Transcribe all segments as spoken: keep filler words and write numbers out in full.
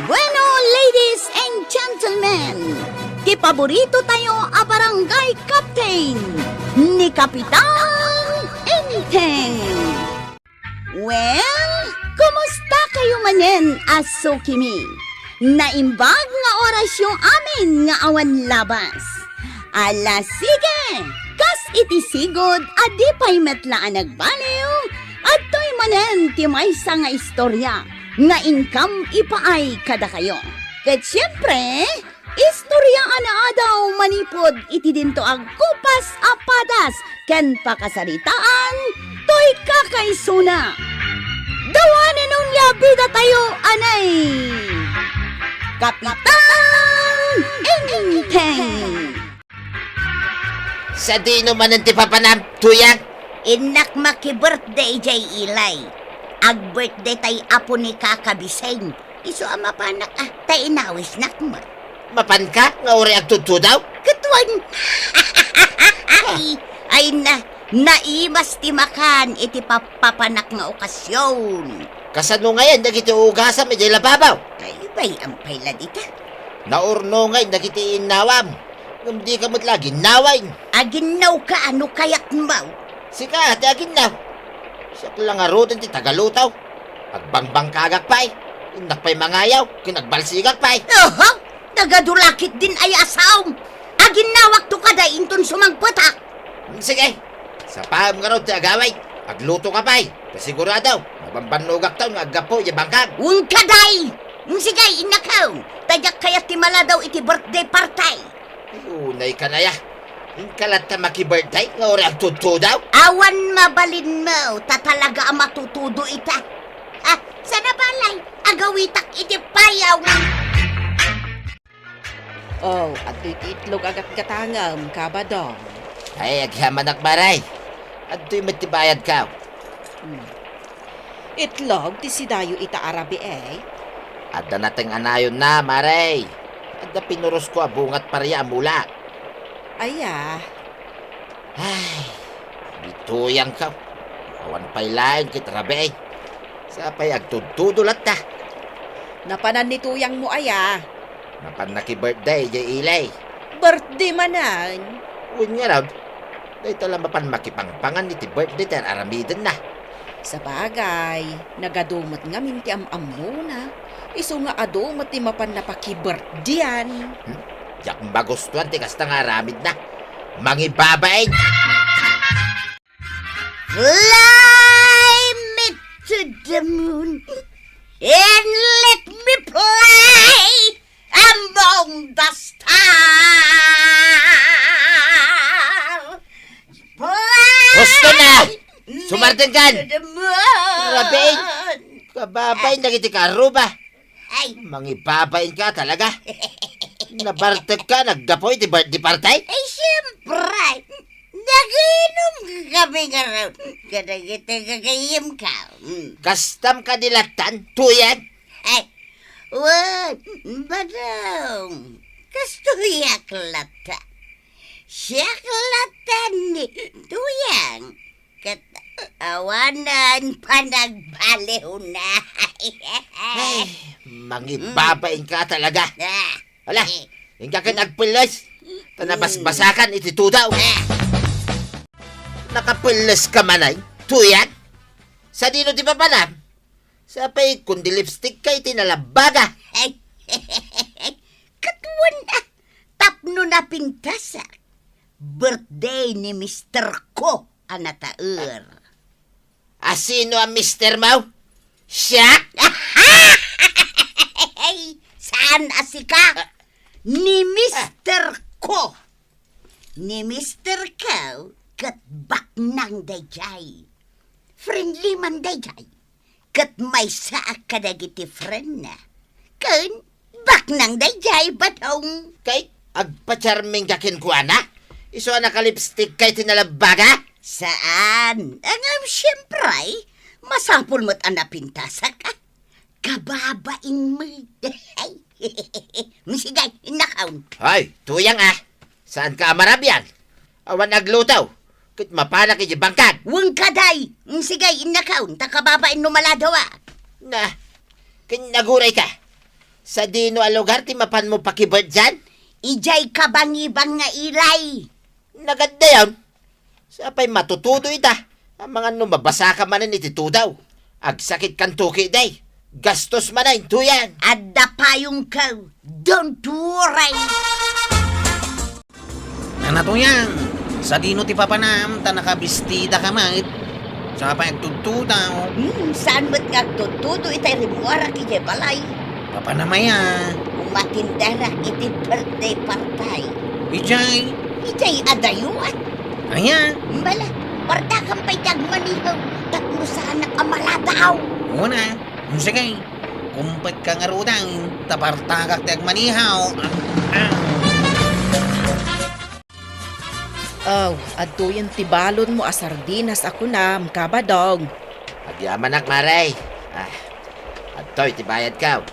Bueno, ladies and gentlemen, ti paborito tayo a barangay captain, ni Kapitan Enteng. Well, kumusta kayo manen a sukimi? Naimbag nga orasyo amin nga awan labas. Ala, sige! Kas iti sigud a di pay met la a nagbaliw, adtoy manen ti maysa nga istorya nga inkam ipaay kadakayo. Ket siempre, istorya a naadaw manipud iti dinto a gupas a padas ken pakasaritaan toy kakaisuna. Dawanen unay a bida tayo, anay! Kapitan Enteng! Sadino manen ti papanam, Tuyang? Innak maki-birthday jay Ilay. Ag-birthday tay apo ni Kaka Biseng. Isu a mapanak a, ta inawisnak met. Mapanka nga uray agtudtudaw? Ket wen. Ay, ay na, naimas ti makan iti papanak nga okasyon. Kasano ngayen dagiti ugasam idiay lababaw? Ay, bay-am pay la dita. Naurnongen dagiti innawam, ngem dika met la aginnawen. Aginnawka no kayatmo. Sika ti aginnaw. Siak la ngaruden ti taga-lutaw. Agbangbangkagak pay. Innak pay mangayaw, ken agbalsigak pay. Oho! Nagadu la ketdin aya a saom. Aginnawakto kadi inton sumangpetak. Hmm, sige. Sapaem ngarud ti agawid. Aglutoka pay. Ta sigurado, mabambannogakton nga aggapu idiay bangkag. Wen kadi! Hmm, sige, innakon. Ta diak kayat ti maladaw iti birthday party. Ay, unayka aya. Inka latta maki-birthday nga uray agtudtudaw? Awan mabalinmo, ta talaga a matutudo ita. Ah, sana balay, agawitak iti payaw. Oh, adtoy ti itlog a gatgatangem, Kabadong. Ay, agyamanak, Mare. Adtoy met ti bayadko. Hmm. Itlog ti sidayo ita a rabii, eh. Adda nateng-anayonna, Mare. Adda pinurosko a bungat paria a mula. Aya. Ay, ni Tuyangko. Awan pay laeng ket rabii. Sa pay agtudtudo latta. Napanan ni Tuyangmo aya? Mapan maki-birthday, jay Ilay. Birthday manen? Wen ngarud, dayta la mapan makipangpangan iti birthday ti ar-aramidenna. Sabagay, nagadu met ngamin ti am-ammona. Isu nga adu met ti mapan napaki-birthdayan. Hmm? Diak magustuan ti kasta nga aramidna. Mangibabain! Fly me to the moon and let me play among the stars. Fly Husto na! me Sumardengkan! to the moon. Rabii! Kababain dagiti kaarruba. Ay. Mangibabainka talaga. Nabartekka, naggapu iti birthday party? Ay, siyempre. Naginom kami ngarud kadagiti gagayyemko. Mm. Kastam kadi lattan, Tuyang? Ay, wen, Badong. Kastoyak latta. Siak latta ni Tuyang. Ket awanen panagbaliwna. Ay, mangibabainka talaga. Ah. Ala, eh. Inka ken agpelles. Ta nabasbasakan iti tudaw. Ah. Nakapelleska manen, Tuyang? Sadino ti papanam? Sapay kundi lipsticka iti nalabbaga. Ay, ket wen, ah, tapno napintasak. Birthday ni mister ko a nataer. A sino a mister mo? Siak? Saan a sika? Ah. Ni mister ko. Ni mister ko ket baknang daydiay. Friendly man daydiay. Ket maysaak kadagiti friendna. Ken baknang daydiay, Badong. Kay agpacharmingka kenkuana? Isu a nakalipsticka iti nalabbaga? Saan. Ngem siempre, masapul met a napintasak, ah. Kababain met. Sige, innakon. Ay, Tuyang, ah. Saanka a marabian? Awan agluto ket mapanak iti bangkag. Wen kadi. Mm, sige, innakon, ta kababain no maladawa. Na, ken agurayka. Sadino a lugar ti mapanmo pakibirthday? Idiay kabangiban nga ilay. Nagaddayon. Sa pay matutudo ita. Amangan no mabasaka manen iti tudaw. Agsakitkanto ketdi. Gastos manen, Tuyang. Adda payongko. Don't worry. Nana, Tuyang, sadino ti papanam ta nakabistidaka met? Sa pay agtudtudaw? Hmm, saan met nga agtudtudo itay rimmuarak idiay balay? Papanam aya? Umatendarak iti birthday party. Idiay? Idiay adayo, a. Aya? Bala, partakan pay ti agmaneho, tapno saanak a maladaw. Una, sige. Kumpetka ngaruden, ta partakak ti agmaneho. Ah, ah. Aw, adtoyen ti balonmo a sardinas a kunam, Kabadong. Agyamanak, Mare. Ah, adtoy ti bayadko.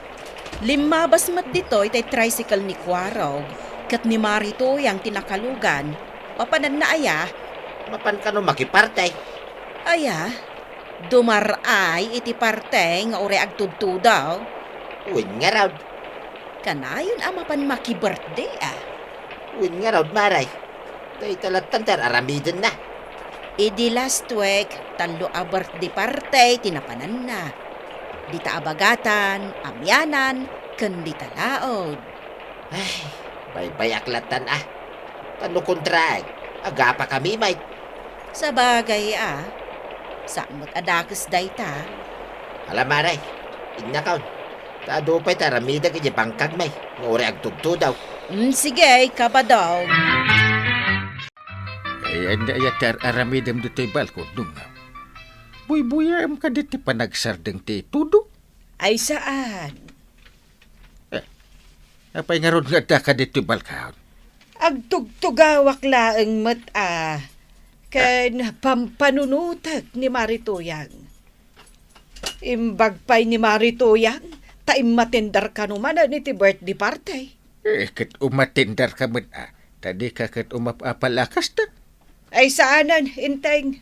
Limmabas met ditoy tay tricycle ni Kuarog, ket ni Mare Tuyang ti nakalugan. Mapananna aya? Mapan kano makiparty? Aya? Dumar-ay iti party nga uray agtudtudaw? Wen ngarud. Kanayon a mapan makibirthday, a? Wen ngarud, Mare. Dayta lattan ti ar-aramidenna. Idi last week, tallo a birthday party ti napananna. Dita a bagatan, amianan, ken dita laud. Ay, baybay-ak lattan, a. Ta no kontraek, agapakami met. Sabagay, a. Saan met a dakes dayta. Ala, Mare, innakon. Ta adu pay ti aramidek iti bangkagmi, no uray agtudtudaw. Mm, sige, Kabadong. Ay, ania aya ti ar-aramidem ditoy balkon, Dungam? Buybuyaem kadi ti panagsardeng ti tudo? Ay, saan. Eh, apay ngarud nga addaka ditoy balkon? Agtugtugawak laeng met, a, ken pampanunotek ni Mare Tuyang. Imbag pay ni Mare Tuyang, ta immatender kano manen iti birthday party. Eh, ket umatenderka met, a, ta dika ket umap-apal a kasta. Ay, saanen, Enteng.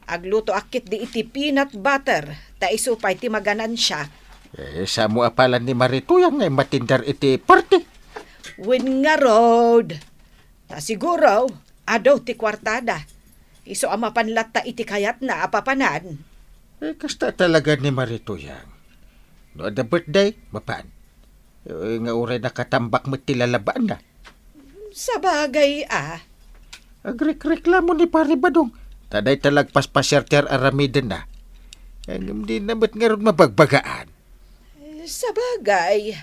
Aglutoak ketdi iti peanut butter, ta isu pay ti maganansiak. Eh, samo a palan ni Mare Tuyang nga immatender iti party. Wen ngarud. Ta siguro, adu ti kuartada. Isu a mapan latta iti kayatna a papanan. Eh, kasta talaga ni Mare Tuyang. No adda birthday, mapan. Eh, nga uray nakatambak met ti lalabaanna. Sabagay, a. Agrekreklamo ni Pare Badong, ta dayta la agpaspasiar ti ar-aramidenna. Ngem dina met ngarud mabagbagaan. Eh, sabagay.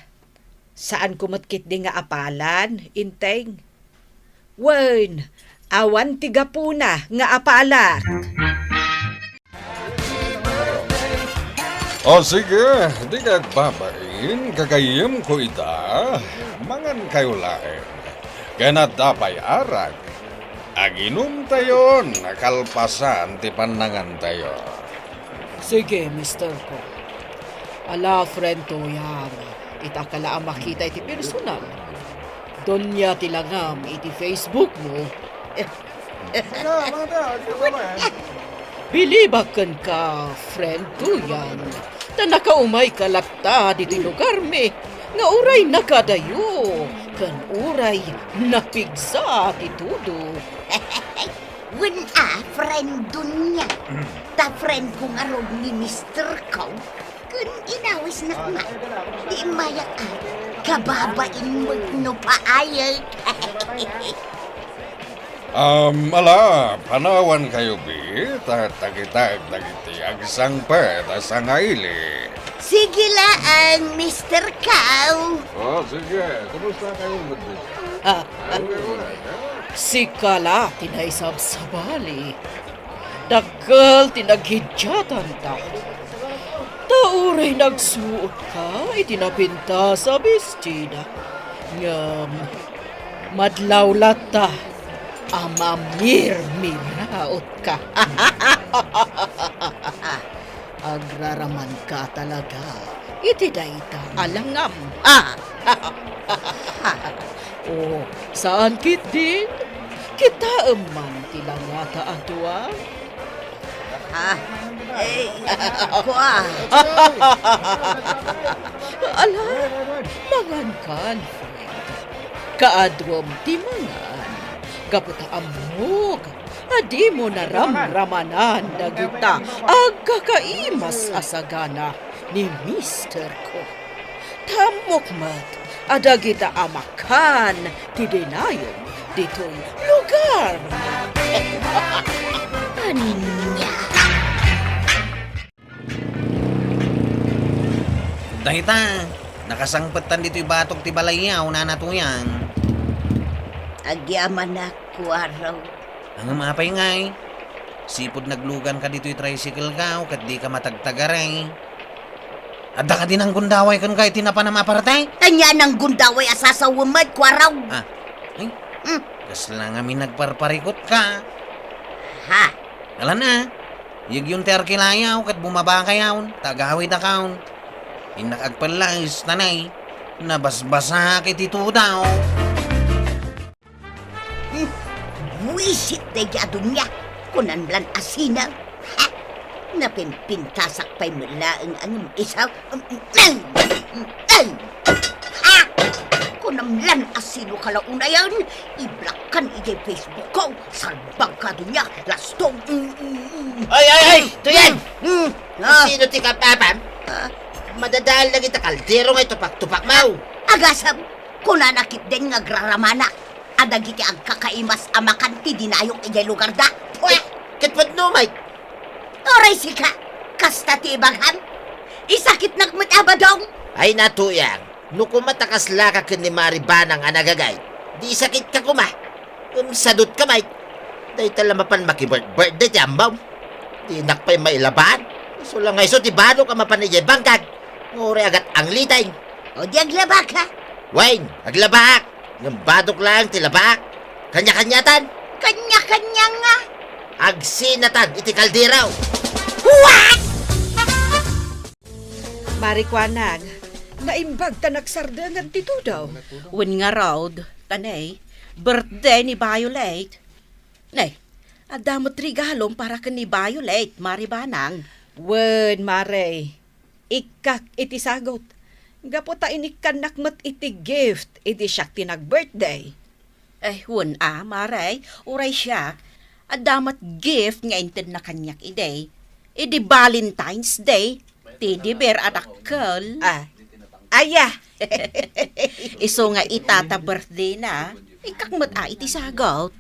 Saanko met ketdi nga apalan, Enteng. Wen, awan ti gapuna nga apalak. O sige, dika agbabain, gagayyemko ita. Mangankayo laeng. Ken adda pay arak. Aginumtayon a kalpasan ti pannangantayo. Sige, mister ko. Ala, friend Tuyang, ita ka la a makita iti personal. Donia ti langam iti Facebook mo. Bilibak kenka, friend Tuyang, ta nakaumayka latta ditoy lugarmi nga uray nakadayo ken uray napigsa ti tudo. Wen a, friend Donia. Ta friend ko ngarud ni mister ko. Ken inawisnak man. Di immayak a kababain met no paayek. Um, ala, panawankayo bi, ta takitak dagiti agsangpet a sangaili. Sige laeng, mister Cow. O, sige. Kumusta kayo, Budbud? Ah, ah. Sika la ti naisabsabali. Dakkel ti naghidiatanta. Ta uray nagsuotka iti napintas a bestida. Ngem, madlaw latta a mamirmiraotka. Agraramanka talaga iti dayta a langam. Ah! O, saan ketdin? Kitaem man ti langata a dua. Ah, eh, kua. Ala, Confied. Kaaduem ti mangan, gapu ta ammok a dimo naramramanan dagita agkakaimas a sagana ni mister ko. Ta ammok met a dagita a makan ti dinayem ditoy lugar. Ania? Dayta, nakasangpetan ditoy batok ti balayyaw, Nana Tuyang. Agyamanak, Kuaraw. Ngem apay ngay? Sipud nagluganka ditoy tricycle-ka, ket dika matagtagaray. Adda kadi nanggundaway kenka iti napanam a parte? Ania nanggundaway a sasawem met, Kuaraw? Ah, ay? Hmm. Kasla ngamin nagparparikutka. Ha? Alan a, yegyon ti arkilayaw ket bumabakayaw, ta agawidakaw. Innak agpellais, tanay, nabasbasaak iti tudaw. Hmm, buisit daydi a dunia, kunan lan asina. Ha? Napimpintasak pay met laeng a ngem isa. Ay! Ay! Ha? Kunam lan asino ka la unayen, i-block-kan idiay Facebook ko, salbag ka dunia, lastong. Mm, mm, mm. Ay, ay, ay! Tuyan! Mm, mm. Ah. Sino ti kapapam? Ah. Madadael dagita kaldero nga itupaktupak-maw. Agasem, kunana ketdin nga agraramanak a dagiti agkakaimas a makan ti dinayok idiay lugarda. Pwe! Ket pudno, Mike. Uray sika, kasta ti ibagam? Isakitnak met a badong. Ay, Nana Tuyang, no koma ta kaslaka ken ni Mari Banang a nagagayt, di isakitka koma. Ngem sadutka, Mike. Dayta la mapan makibirth-birthday ti ammom. Dinak pay mailabaan. Isu la nga isu ti badok a mapan idiay bangkag. Nga uray agat-angliting. O di aglabaka? Wen, aglabaak. Ngem badok laeng ti labaak. Kaniakaniatan. Kaniakania nga. Agsinatan iti kaldero. What? Mari Kuanang, naimbag ta nagsardengen ti tudaw. Wen ngarud, tanay, birthday ni Violet. Nay, adda met regalom para ken ni Violet, Mari Banang. Wen, Mare, ikkak iti sagut. Gapu ta inikkannak met iti gift idi siak ti nag-birthday. Eh, wen a, Mare, uray siak, adda met gift nga intedna kaniak idi, idi Valentine's Day. Teddy bear a dakkel. Ah, aya. Isu nga ita ta birthday na, ikkak met a iti sagut.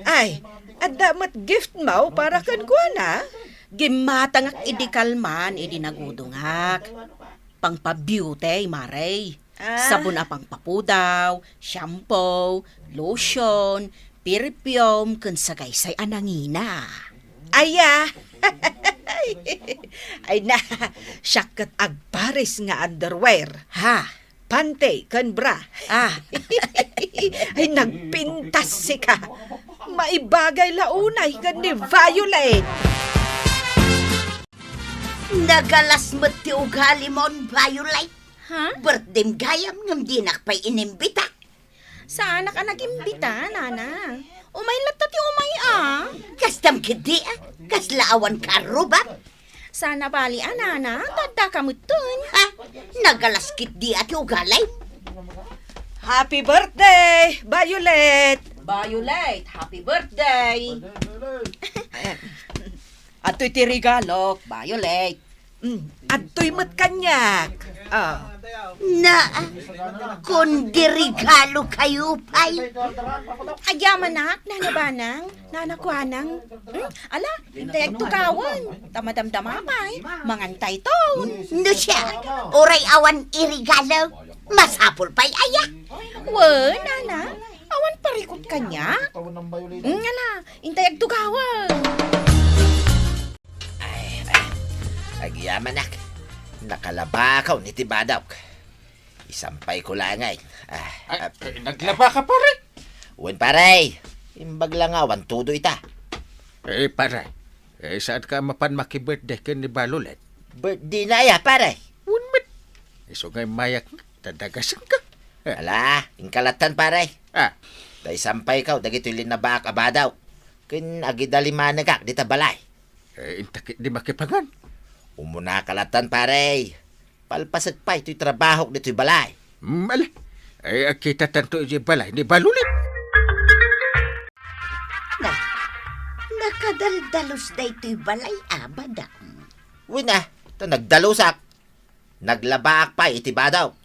Ay, adda met gift mo para kenkuana? Gimmatangak idi kalman idi nagudongak. Pangpa-beauty, Mare. Ah. Sabon a pangpapudaw, shampoo, lotion, perfume, ken sagaysay a nangina. Aya! Ay na, siak ket agpares nga underwear. Ha? Panty ken bra. Ah. Ay, nagpintas sika. Maibagay la unay ken ni Violet. Nagalas met ti ugalimon, Violet. Ha? Birthdayem gayam ngem dinak pay inimbita. Saanak a nagimbita, Nana. Umay latta ti umay a. Kastam ketdi a, kasla awan kaarrubam. Sana bali a, Nana, ta addaka metten. Ha? Nagalas ketdi a ti ugalim. Happy birthday, Violet! Violet, happy birthday! Adtoy ti regalok, Violet. Mm, adtoy met kaniak. Ah. Na, kundi regalo kayo pay. Agyamanak, Nana Banang, Nana Kuanang. Hmm? Ala, intay agtugawen. Ta madamdama pay. Mangantayton. No siak, uray awan iregalo, masapul pay aya. Wen, Nana, awan parikut kaniak. Hmm, ala, intay agtugawen. Ay, ay. Agyamanak. Nakalabakaw ni ti badok. Isampay ko la ngay. Ah, ay, ah. Eh, naglaba ka, pare? Wen, pare. Imbag la nga awan tudo ita. Eh, pare. Eh, saan ka mapan maki-birthday ken ni Violet? Birthday na aya, pare. Wen met. Isu nga immayak nga, tadagasen ka. Eh. Ala, inkalatan, pare. Ah. Tay sampay ka, dagitoy linnabaak a badok. Ken agidalimanegak dita balay. Eh, inta ketdi makipangan. Umuna ka latan, pare. Palpasek pay toy trabahok ditoy balay. Mm, ala. Ay, agkitatanto iti balay ni Balulit. Na, nakadaldalus daytoy balay a, madam. Wen a, ta nagdalusak. Naglabaak pay iti badom.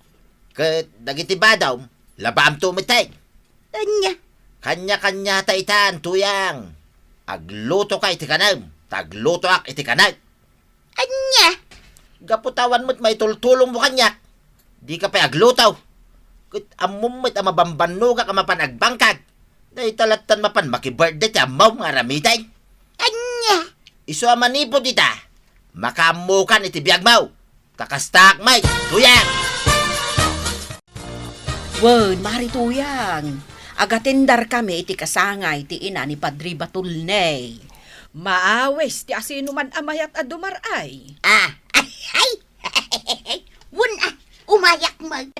Ket dagiti badom, labaamto met. Ania? Kanya-kanya ta itan, Tuyang. Aglutoka iti kanem, ta aglutoak iti kanek. Ania? Gapu ta awan met maitultulongmo kaniak, dika pay agluto. Ket ammom met a mabambannogak a mapan agbangkag. Dayta lattan mapan maki-birthday ti ammom nga aramiden. Ania? Isu a manipud ita, makaammokan iti biagmo. Ta kastaak met, Tuyang! Wen, Mari Tuyang, agatendarkami iti kasangay ti ina ni Padre Batulney. Maawis ti asinoman a mayat a dumar-ay. Ah, ay, ay! Wen, ah, umayak man.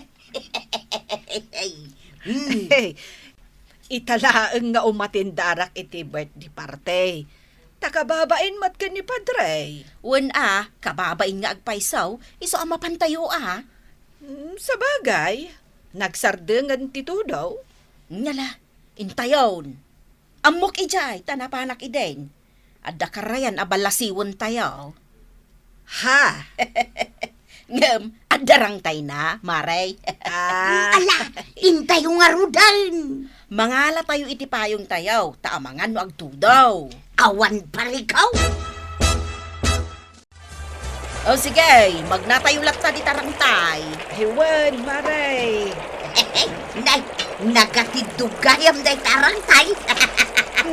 Hmm. Ita laeng nga umatendarak iti birthday party. Ta kababain met ken ni Padre. Wen a, kababain nga agpayso, isu a mapantayo a. Mm, sabagay, nagsardengen ti tudo. Ngala, intayon. Ammok idiay, ta napanak idin. Adda karayan a balasiwentayo. Ha? Ngem, adda rangtayna, Mare. Ah. Ala, intayo ngaruden. Mangalatayo iti payongtayo, ta amangan no agtudo. Awan parikaw. O sige, magnatayo latta dita rangtay. Ay wen, Mare. Nay, nagatiddog gayam dayta rangtay.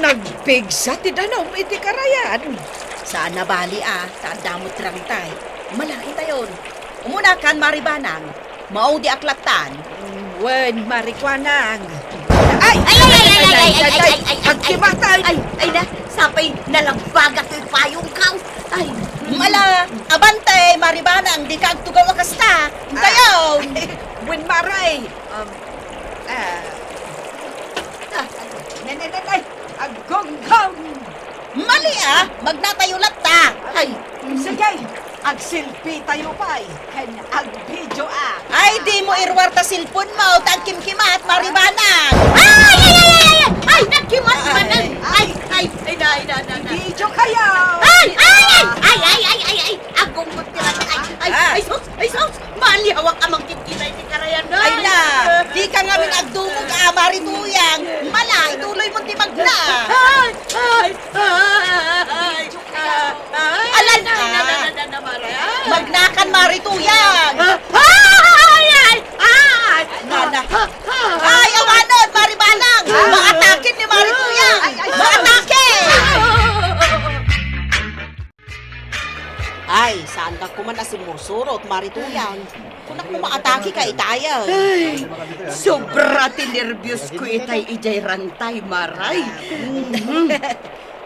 Nagpigsa ti danum iti karayan. Saan a bali a, ta adda met rangtay. Mala, intayon. Umunakan, Mari Banang. Maudi ak lattan. Wen, Mari Kuanang. Ay! Ay, ay, ay, ay, ay, ay, ay, ay, ay, ay, ay, Agkimatay! Ay, ay, na, sapay nalagbaga toy payongko. Ay, mala, abante, Mari Banang, dika agtugaw a kasta. Intayon. Ah. Wen, Mare. Um, ah. Ah, ne, ne, ne, ne. Aggonggong! Mali a, magnatayo latta. Ay, sige, agselfie tayo pay, ken agvideo a. Ay, dimo iruar ta cellphone mo, ta agkimkimat, Mari Banang. Ay, ay, ay, ay, ay, ay, ay, nagkimat manen. Ay, ay, ay, na, na, na, na. Video kayo. Ay, ay, ay, ay, ay, ay, ay, ay, aggonggong ti rangtay. Ay, ay, sus, ay, sus. Maliawak a mangkitkita iti karayan, ay. Ay na, dika ngamin agdumog a, Mari Tuyang. Mala, ituloy mo ti magna. Ay, ay, ay, ay, ay, ay. Alan, ay, na, na, ah. Na, na, na, Mari, ay. Magnakan, Mari Tuyang. Ay, ay, ay, ay. Nana. Ay, awanon, Mari Banang. Maatakin ni Mari Tuyang. Ay, ay, ay. Maatakin. Ay, saanka koma a simmursurot, Mari Tuyang. Kunak koma atake ka itayen. Ay, sobra ti nerbios ko itay idiay rangtay, Maray. Mm.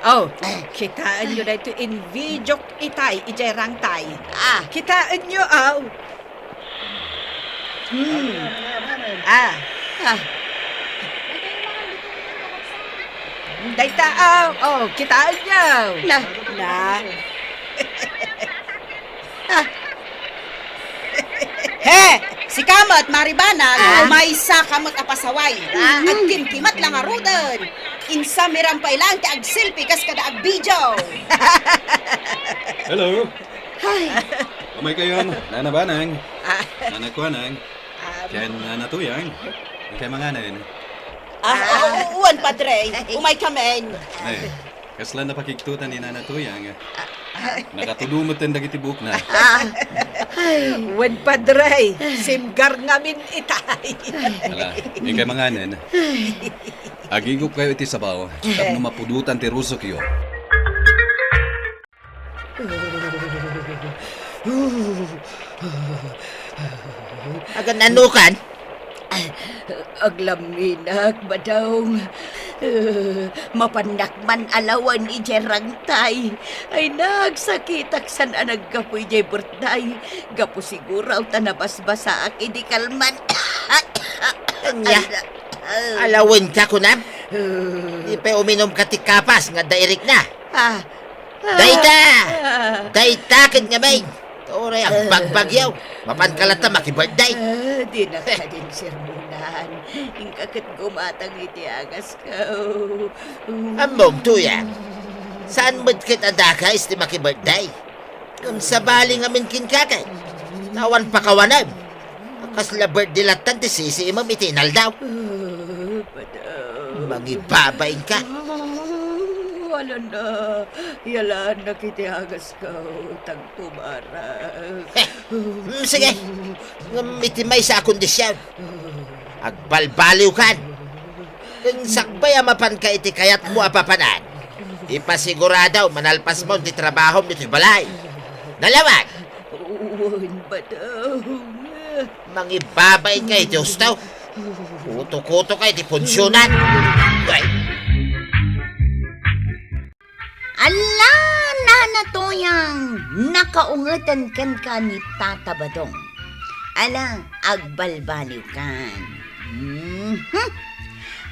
Oh, kitaenyo daytoy invidiok itay idiay rangtay. Ah. Kitaenyo, oh. Hmm. Ah. Ah. Dayta, ah, oh, kitaenyo. Na, na. Ah. He, sika met, Mari Banang, ah, umaysa ka met a pasaway. Ah. Agkimkimat la ngaruden. Insameram pay laeng ti agselfie kas kada agvideo. Hello. Ay. Umaykayon, Nana Banang, ah, Nana Kuanang, ah, ken Nana Tuyang. Inkay manganen. Ah, ah, oo, wen, Padre. Umaykamin. Ay, kasla napakigtutan ni Nana Tuyang. Nakatudo metten dagiti buokna. Ah. Ay. Wen, Padre, simgar ngamin itay. Ala, inkay manganen. Agigup kayo iti sabaw, tapno mapudotan ti rusokyo. Agan-anokan? Aglamminak, Badong. Mapannak man a lawen idiay rangtay. Ay, nagsakitak saan a naggapu idiay birthday. Gapu siguro ta nabasbasaak idi kalman. Ania? Ay, na-, Alawenka, kunam? Di pay uminumka ti kapas nga adda irikna. Ah. Dayta! Ah. Dayta ket ngamin! Uray agbagbagyaw. Mapanka latta maki-birthday. Ah, dinak kadin sermonan. Inka ket gumatang iti agasko. Ammom, Tuyang. Saan met ket a dakes ti maki-birthday? Ngem sabali ngamin kenka ket. Awan pakawanem. Kasla birthday lattan ti sisiimem iti inaldaw. Ah, Padang. Mangibabainka. Ah, wala na. Yalannak iti agasko, tagtumarak. Eh, mm, sige. Ngem iti maysa a kondisyon. Agbalbaliwkan. Ken sakbay a mapanka iti kayatmo a papanan, ipasigurado manalpasmon ti trabahom ditoy balay. Nalawan! Wen, Padang. Mangibabainka iti husto. Kutokutoka iti punsionan. Ay! Ala, Nana Tuyang, nakaungeten kenka ni Tata Badong. Ala, agbalbaliwkan. Mhm.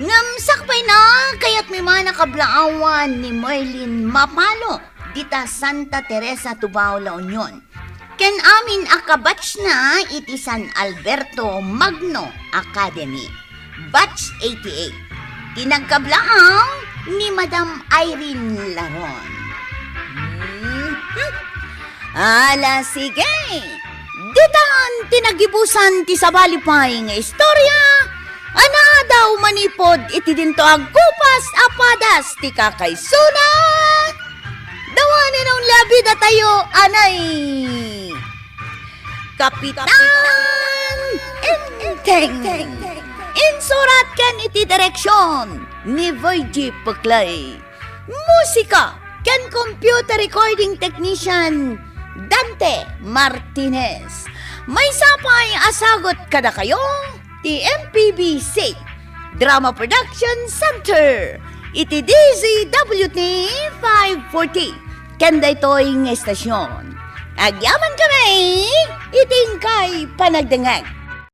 Ngem sakbay na, kayatmi man a kablaawan ni Merlin Mapalo, dita Santa Teresa, Tubao, La Union. Ken amin a kabatchna iti San Alberto Magno Academy, Batch eighty-eight. Ti nagkablaaw ni Madam Irene Laron. Mhm. Ala, sige. Ditan ti nagibusan ti sabali pay nga istorya a naadaw manipud iti dinto a gupas a padas ti kakaisuna. Dawanen a unli a bidatayo, anay! Kapitan Enteng. Insurat ken iti direksyon ni Virgie Puclay. Musika ken computer recording technician Dante Martinez. Maysa pay a sagut kadakayo ti M P B C Drama Production Center iti D Z W T five forty. Ken daytoy nga estasyon, agyaman kami iti inkay panagdengngeg.